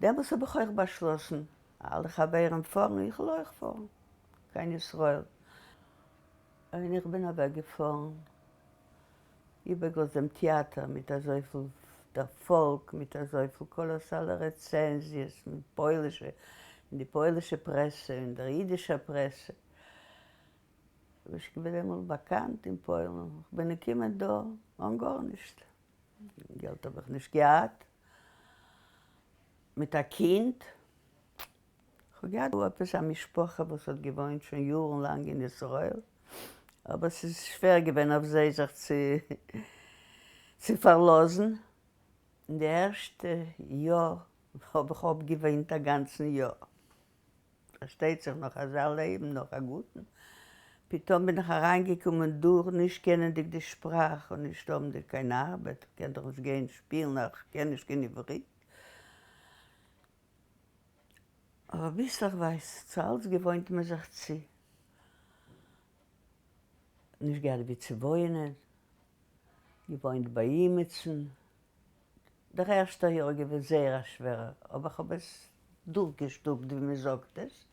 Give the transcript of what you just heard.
דעמאלס האב איך אויך באשלאסן, אלע חברים פארן, איך וויל אויך פארן קיין ישראל. און איך בין אוועק געפארן, איבערגעלאזט דעם טעאטער מיט אזויפיל דערפאלג, מיט אזויפיל קאלאסאלע רעצענזיעס מיט פוילישע, אין די פוילישע פרעסע, אין דער אידישער פרעסע. כ'בין שוין געווען דעמאלט באקאנט אין פוילן, כ'בין געקומען דא אן גארנישט. געלט האב איך נישט געהאט, מיט א קינד, כ'האב געהאט דא עפעס א משפחה וואס האט געוואוינט שוין יארן לאנג אין ישראל, אבער ס'איז שווער געווען אויף זיי זיך צו פארלאזן, אין די ערשטע יאר האב איך אפגעוויינט א גאנצן יאר. פארשטייט זיך נאך אזא לעבן, נאך א גוטן, פתאום בין איך אריינגעקומען דא נישט קענענדיג די שפראך און נישט האבנדיג קיין ארבעט, איך קען דאך נישט גיין שפילן אז כ'קען נישט קיין עברית. אבער ביסלעכווייז צו אלץ געוואוינט מען זיך צו. נישט געהאט וואו צו וואוינען, געוואוינט ביי אימיצן. דער ערשטער יאר איז געווען זייער א שווערער, אבער כ'האב עס דורכגעשטופט ווי מען זאגט עס.